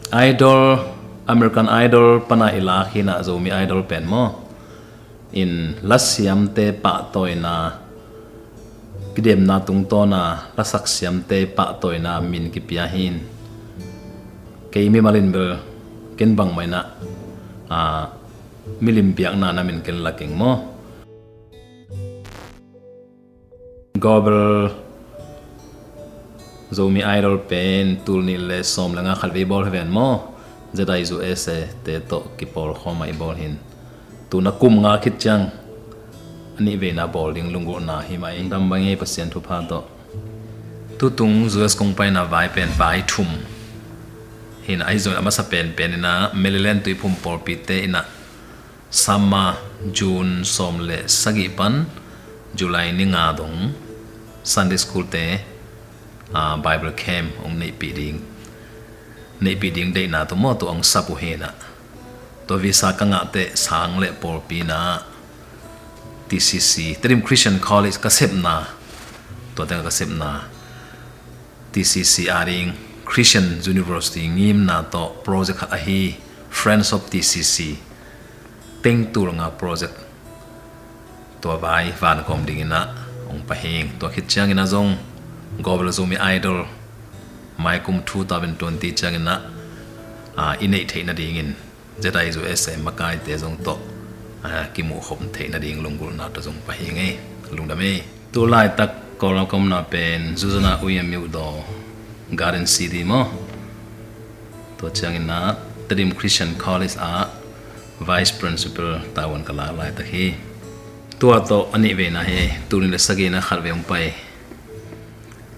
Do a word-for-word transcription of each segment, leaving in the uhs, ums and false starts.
Idol, American Idol pana i lak hi-in ah, Zomi Idol pen maw, in lasiamte pahtawina, kidemna tungtawna lasak siamte pahtawina min kipia hi-in, kei mimal in bel ken bangmah in ah, a, milim biakna na min ken la keng maw. Global Zomi Idol pen tul nih le sawm le nga khatvei bawl hi ven maw. Z I U S A te tawh kipawlkhawm ah i bawl hi-in, tu-in ah kum nga khit ciang a nihveina bawl ding lunggulhna hi mah hi. Dam bang ei, Pasian thupha tawh. Tutung U S kong paina vai pen vai thum hi-in ah, ahi zongin a masa penpen in ah Maryland Tuiphum pawlpite in ah, Summer, June sawm le sagih pan July ni nga dong Sunday School te, a, Bible Camp hong neihpih ding, neihpih ding deihna tawh maw, tua hong sap uh hi-in ah, tua visa ka ngah teh sang le pawlpi in ah T C C, Tedim Christian College ka sepna, tua teng ka sepna T C C ading Christian University ngimna tawh project khat ahi Friends of T C C teng tul nga project, tua vai vankawm dingin ah hong pai hi-ing. Tua khit ciangin ah zong Global Zomi Idol mai kum two thousand twenty ciangin ah, a, i neih theih nadingin Z I U S A makaite zong tawh, a, kimuhkhop theih nading lunggulhna tawh zong pai hi-ing ei. Lungdam ei. Tu laitak Kawlgam ka omna pen Zuzana Uyamiudo Garden City maw. Tua ciangin ah Tedim Christian College ah Vice Principal tavuan ka lak laitak hi. Tua tawh a nihveina hi, tul nih le sagihna khatvei hong pai.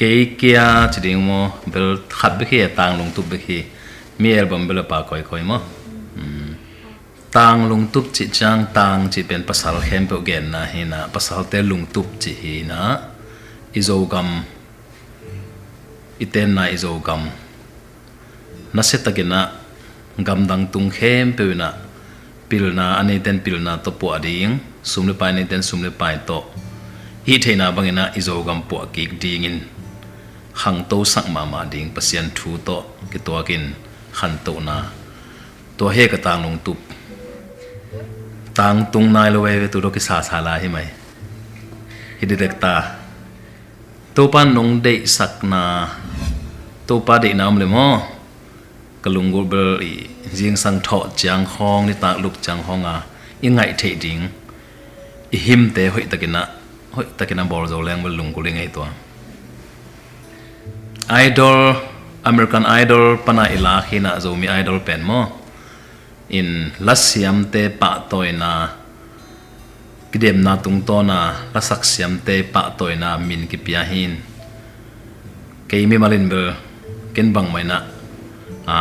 Kei kia ci ding maw, bel khat bek hi, Tanglungtup bek hi. Mi album bel a pa kawikawi maw. Hmm. Tanglungtup cih ciang, tang cih pen pasal khempeuh genna hi-in ah, pasalte lungtup cih hi-in ah, i Zogam, i tenna i Zogam nasia takin ah, gamdang tung khempeuh in ah pilna, a neiten pilna tawh puah ding, sum le pai neiten sum le pai tawh, hih theihna bangin ah i Zogam puah kik dingin khangto sak mahmah ding Pasian thu tawh kituakin khantohna. Tua hi ka Tanglungtup. Tang tung nai lo veve, tu dawh kisasa lai hi mai. Hi didek ta. Topa nong deihsakna, Topa deihna om le maw, ka lunggulh bel i zingsang thawh ciang khawng, nitak luk ciang khawng a i ngaih theih ding i hymn te hoih takin ah, hoih takin ah bawl zo leng bel lunggulh i ngei tua. Idol, American Idol pana i lak hi-in ah, Zomi Idol pen maw, in lasiamte pahtawina, kidemna tungtawna lasak siamte pahtawina min kipia hi-in, kei mimal in bel ken bangmah in ah, a,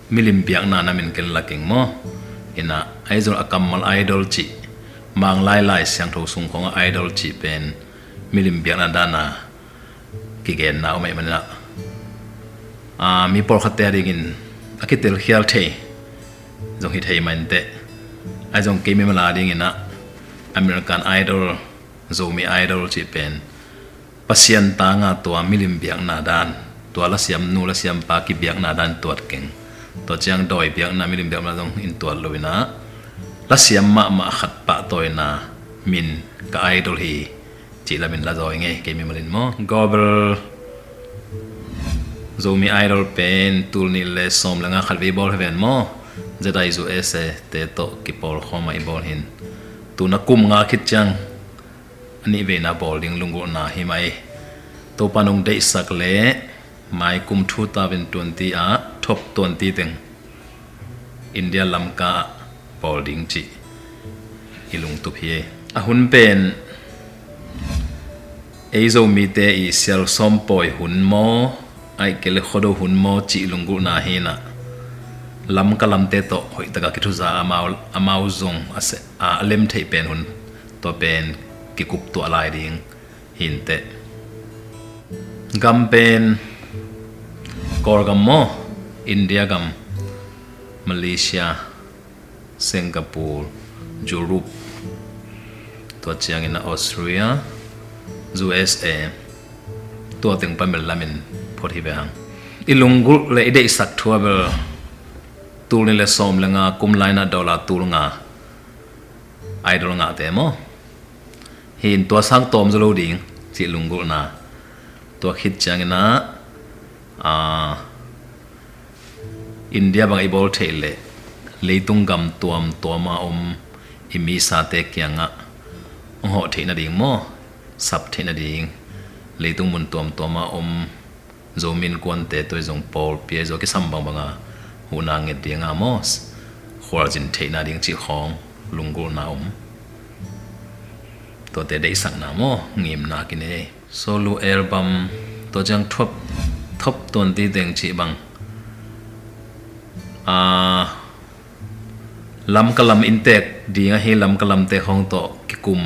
milim biakna na min ken la keng maw. In ah, ahi zong a kammal idol cih, Manglai Lai Siangtho sung khawng ah idol cih pen milim biakna dan a kigenna om ahih manin ah, a, mi pawlkhatte adingin a kitelkhial thei zong hi thei mah inteh. Ahi zong kei mimal adingin ah American Idol, Zomi Idol cih pen Pasian tanga tua milim biakna dan, tua lasiam nu lasiam pa kibiakna dan tuat keng. Tua ciang dawi biakna, milim biakna zong in tuat lo in ah, lasiam mahmah khat pahtawina min ka idol hi cih lamin la zaw i ngei, kei mimal in maw. Global Zomi Idol pen tul nih le sawm le nga khatvei bawl hi ven maw. Z I U S A te tawh kipawlkhawm ah i bawl hi-in, tu-in ah kum nga khit ciang a nihveina bawl ding lunggulhna hi mai. Topa nong deihsak leh mai kum two thousand twenty ah top twenty teng India lamka ah bawl ding cih i lungtup hi. A hun pen ei Zomite i sial sawm pawi hun maw, ahih kei leh Khuado hun maw cih lunggulhna hi-in ah, lamka lamte tawh hoih taka kithuza, amau, amau zong a se, a, a lem theih pen hun, tua pen kikup tuah lai ding hi inteh. Gam pen Kawlgam maw, India gam, Malaysia, Singapore, Europe, tua ciangin ah Australia, U S A, tua teng pan bel lamin phot hi ve hang. I lunggulh le i deihsak thu a bel tul nih le sawm le nga kum lai-in ah dollar tul nga Idol ngahte maw? Hi in tua sang tawm zaw lo ding cih lunggulhna. Tua khit ciangin ah, aa, India bang i bawl theih leh leitung gam tuamtuam a om i misate kiangah hong hawh theih nading maw? Sap theih nading leitung mun tuamtuam a om Zomi innkuante tua i zong pawlpi a i zong kisam bangbang a huhna nget ding a maw, khualzin theihna ding cih khawng lunggulhna om. Tuate deihsakna maw, ngimna kinei. Solo album tua ciang top, top twenty teng cih bang, a, Lamka lam inntek ding ahi, Lamka lamte khawng tawh kikum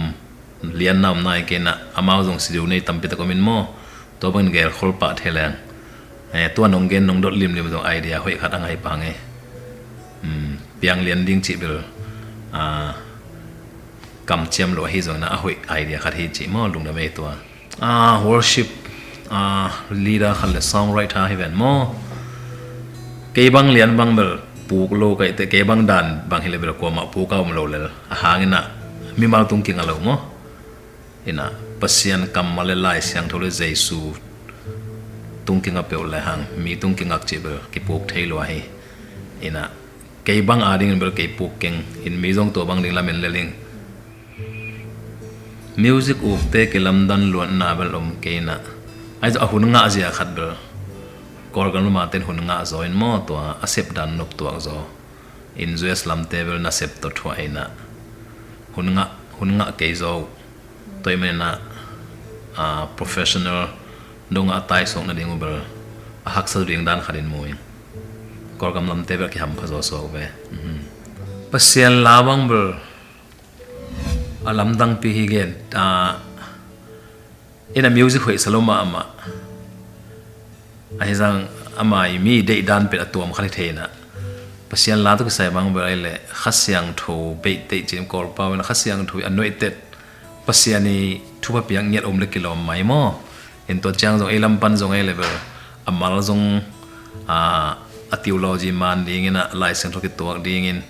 lianna om nai kei in ah, amau zong studio nei tampi tak om in maw? Tua bangin gelkhol pah thei leng. Eh, tua nong gen nong dot limlim zong idea hoih khat a ngai pah ing. Hmm, piang lian ding cih bel, ah, kamciam lo ahi zongin ah a hoih idea khat hi cih maw, lungdam ei tua. Ah, worship, ah, leader khat le songwriter hi ven maw? Kei bang lian bang bel puk lo ka hih teh, kei bang dan bang hi leh bel kuamah puk a om lo lel. A hang in ah mimal tung kinga lo maw? In ah Pasian kammal le Lai Siangtho le Jesu tung kinga peuh le hang mi tung kingak cih bel kipuk thei lo ahi. In ah kei bang a dingin bel kei puk keng, in mi zong tua bang ding lamen lel ing. Music ukte kilamdan luatna bel om kei in ah, ahi zong a hun ngah zia khat bel Kawlgam lam a ten hun ngah zaw in maw, tua a sep dan nop tuak zaw. In U S lamte bel nasep tawh thuah in ah hun ngah, hun ngah kei zaw uh. Tua ahih manin ah, ah, professional dongah a taisuak nading uh bel a haksa zaw ding dan khat in mu ing. Kawlgam lamte bel kihampha zaw suak uh ve. Mhm. Pasian la bang bel a lamdangpi hi gen, ah, in ah music hoih sa lo mahmah. Ahi zong ama i mi deih dan pen a tuam khat hi thei in ah. Pasian la tawh kisai bang bel ahih leh Kha Siangtho beih teih cin Kawlpau in ah Kha Siangtho i anointed Pasian i thupha piak ngiat om le kilawm mai maw? In tua ciang zong ei lam pan zong ahih leh bel a mal zong, ah, a theology man dingin ah Lai Siangtho kituak dingin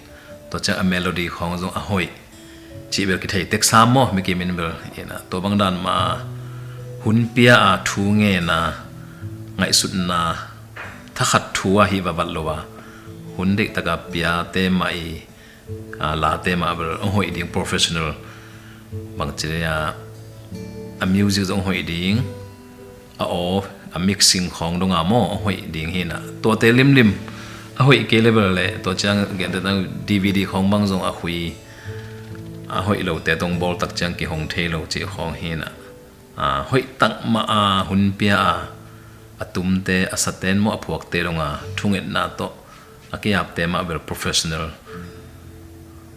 tua ciang a melody khawng zong a hoih cih bel kithei tek sam maw, mi kim in bel. In ah tua bang dan mah a hun pia a thu ngen a ngaihsutna thakhat thu a hi vavat lo a hun deih tak a piate mah i, ah, late mah bel hong hoih ding professional bangci le a, a music zong hong hoih ding. A aw, a mixing khawng dong a maw, a hoih ding hi in ah. Tuate limlim a hoih kei le bel le, tua ciang gentehna D V D khawng bang zong a hui, a hoih lote tawh bawl tak ciang kihong thei lo cih khawng hi in ah. A, hoih tak mah a hun pia a, a tumte, a sate in maw, a phuakte dong a thungetna tawh a kiapte mah bel professional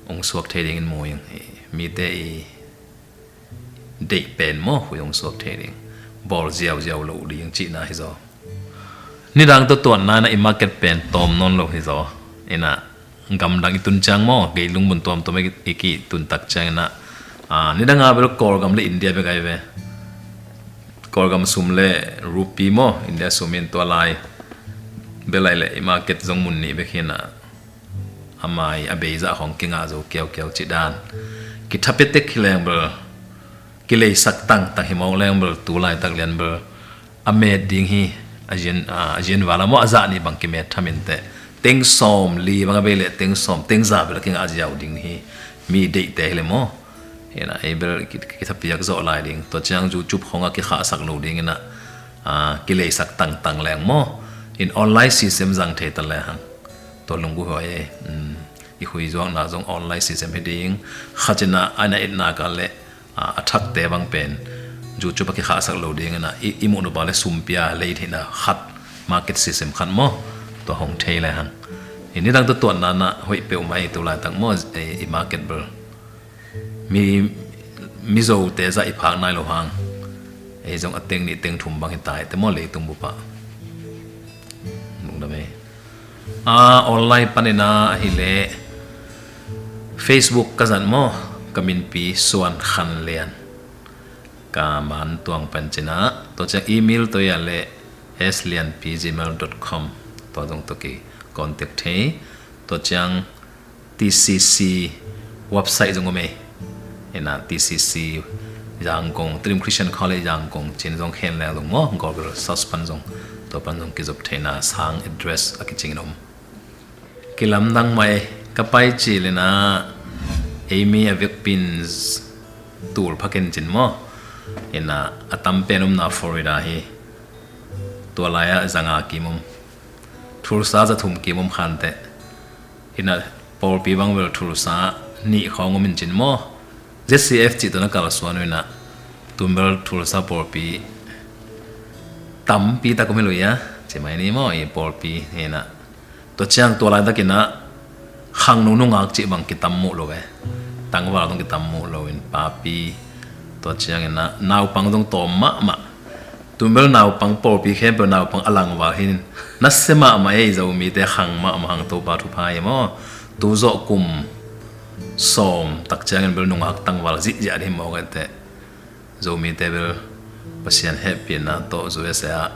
hong suak thei dingin mu ing. Mite i deih pen maw, hoih hong suak thei ding. Bawl ziauziau lo ding cihna hi zaw. Nidang tawh tuanna in ah i market pen tawm nawn lo hi zaw. In ah gamdang i tun ciang maw, kei lungmun tuamtuam i, i kitun tak ciangin ah, ah, nidang a bel Kawlgam le India bek ahi ve. Kawlgam sum le rupee maw, India sum in tua lai bel ahih leh i market zong mun nih bek hi in ah. Ama i a beizah khawng kingah zo kiaukiau cih dan. Kitha pia tek hi leng bel, kileisak tangtang hi mawk leng bel, tu laitak lian bel a met ding hi. A zian, a, a zian val a maw, a zah nih bang kimet tham in teh, teng sawm li bang a bei leh teng sawm, teng za bel a kingah ziau ding hi. Mi deihte hi leh maw. Hi in ah ei bel ki, kithapiak zawh lai ding. Tua ciang YouTube khawng a kikhahsak lo ding in ah, a, kileisak tangtang leng maw. In online system zang thei ta le hang. Tua lunggulh huai ei. Um, i huizuakna zong online system hi ding. Khat in ah a na itna kal le, a, a thakte bang pen YouTube a kikhahsak lo ding in ah i, i muh nop a le sum pia lei theihna khat market system khat maw. Tua hong thei le hang. I nidang tawh tuanna in ah hoih peuhmah ei tu laitak maw, ei, i market bel. Mi, Mizote zah i phak nai lo hang. Ei zong a teng nih teng thum bang hi ta ei te maw leitung bup ah. Lungdam ei. A, online panin ah ahih leh Facebook ka zat maw, ka minpi Suan Khan Lian. Ka man tuang pen cin ah, tua ciang email tawh a leh S Lianpi gmail dot com, tua zong tawh ki contact thei. Tua ciang T C C website zong om ei. Ina T C C Yangon, Trinity Christian College Yangon cin zong khen leng zong maw, Google search pan zong, tua pan zong kizop theihna sang address a kicingin om. Kilamdang mah ei, ka pai cil ina ei mi a vekpi in tul pha ken cin maw. Ina a tam pen omna Florida hi. Tua lai-ah zanga kim om. Tulsa zathum kim om khanteh. Ina pawlpi bang bel Tulsa nih khawng om in cin maw. Z C F cih tawh na kalsuan uh ina. Tun bel Tulsa pawlpi tampi tak om hi lui a, ci mai ni maw, i pawlpi hi ina. Tua ciang tua laitak ina khangno nungak cih bang kitam muh lo ve. Tangval zong kitam muh lo in papi. Tua ciang ina naupang zong tawm mahmah. Tun bel naupang pawlpi khempeuh naupang a langval hi in. Nasia mahmah ei, Zomite khang mahmah hang, Topa thupha hi maw. Tu zawh kum sawm tak ciangin bel nungak tangval zihziah ding hi mawk ei teh. Zomite bel Pasian hehpihna tawh U S A ah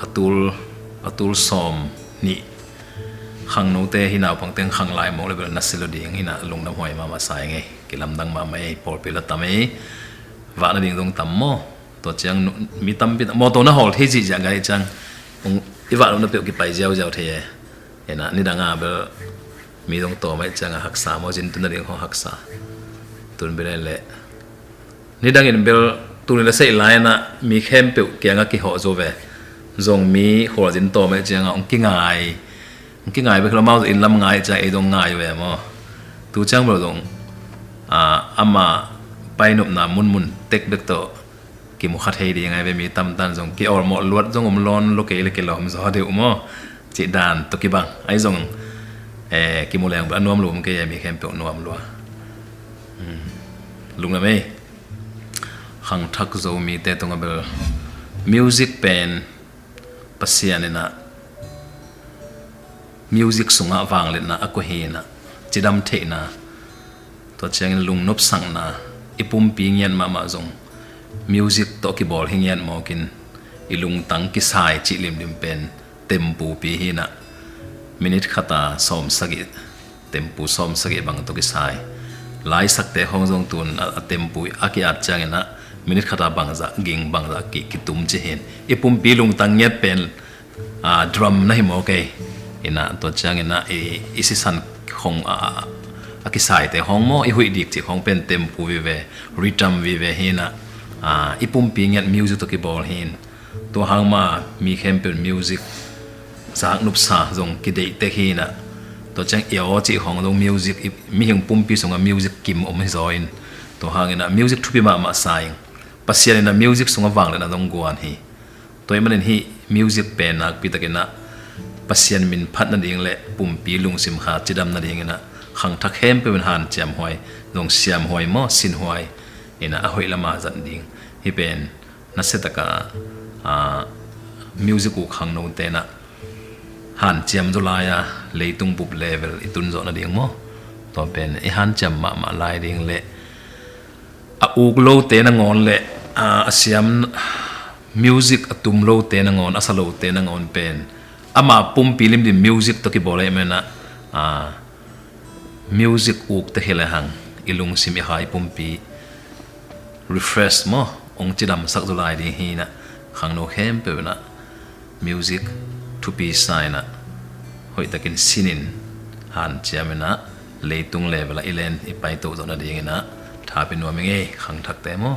a tul, a tul sawm nih khangnote hi, naupang teng khang lai mawk le bel nasia lo ding hi ina, lungdam huai mahmah sa ing ei. Kilamdang mahmah ei, pawlpi la tam ei. Vah nading zong tam maw. Tua ciang nu-, mi tampi mawtaw na hawl thei zihziah gai ciang, ung, i vah lohna peuh kipai ziauziau thei e. Ina nidang a bel mi zong tawm ahih ciang a haksa maw, zin tun nading hong haksa. Tun bel le nidangin bel tuni la seih lai ina mi khempeuh kiangah kihawh zo ve. Zong mi khualzin tawm ahih ciang a ung kingai, ung kingai bek hi lo, amau zong inn lam ngai ciang ei zong ngai ve maw. Tu ciang bel zong, a, ama painopna munmun tek bek tawh kimu kha thei ding ai ve, mi tamtan zong ki-awlmawh luat zong om lawn lo, kei le kilawm zaw deuh maw. Cih dan tawh kibang ai zong, eh, kimu leng bel a nuam lum kei e, mi khempeuh nuam lua. Hmm. Lungdam ei. Khangthak Zomite tungah bel music pen Pasian ina music sungah vangliatna a koih hi ina, cidam theihna, tua ciangin lungnopsakna, i pumpi ngiat mahmah zong music tawh kibawl hi ngiat mawkin, i lungtang kisai cih limlim pen tempupi hi ina, minit khata sawm sagih, tempu sawm sagih bang tawh kisai. Laisakte khawng zong tun a, a tempu a ki-at ciang ina minit khata bangzah ging, bangzah ki, kitum ci hi in. I pumpi lungtang ngiat pen, a, drum na hi mawk ei. Ina tua ciang ina i, i sisan khawng, a, a kisaite khawng maw, i huih dik cih khawng pen tempu vive, rhythm vive hi ina, a, i pumpi ngiat music tawh kibawl hi in. Tua hang mah mi khempeuh in music zak nopsa zong kideih tek hi ina. Tua ciang i aw cih khawng zong music, i, mihing pumpi sungah music kim om hi zaw in. Tua hang ina music thupi mahmah sa ing. Pasian ina music sungah vangliatna zong guan hi. Tua ahih manin hih music pen nakpi tak ina Pasian min phat nading le pumpi lungsim kha cidam nading ina khangthak khempeuh in hanciam huai, zong siam huai maw, sin huai ina a hoih lama zat ding. Hih pen nasia taka, a, music uk khangnote ina hanciam zaw lai-a leitung bup level i tun zawh nading maw. Tua pen i hanciam mahmah lai ding le a uk lote nangawn le, a, a siam music a tum lote nangawn, a sa lote nangawn pen ama pumpi limlim music tawh kibawl ahih manin a, a, music ukte hi lehang i lungsim, i hai pumpi refresh maw, hong cidamsak zaw lai ding hi ina, khangno khempeuh ina music thupi sa ina, hoihtakin sinin hanciam ina, leitung level ah i len i paito zawh nading ina thapia nuam ing ei, khangthakte maw.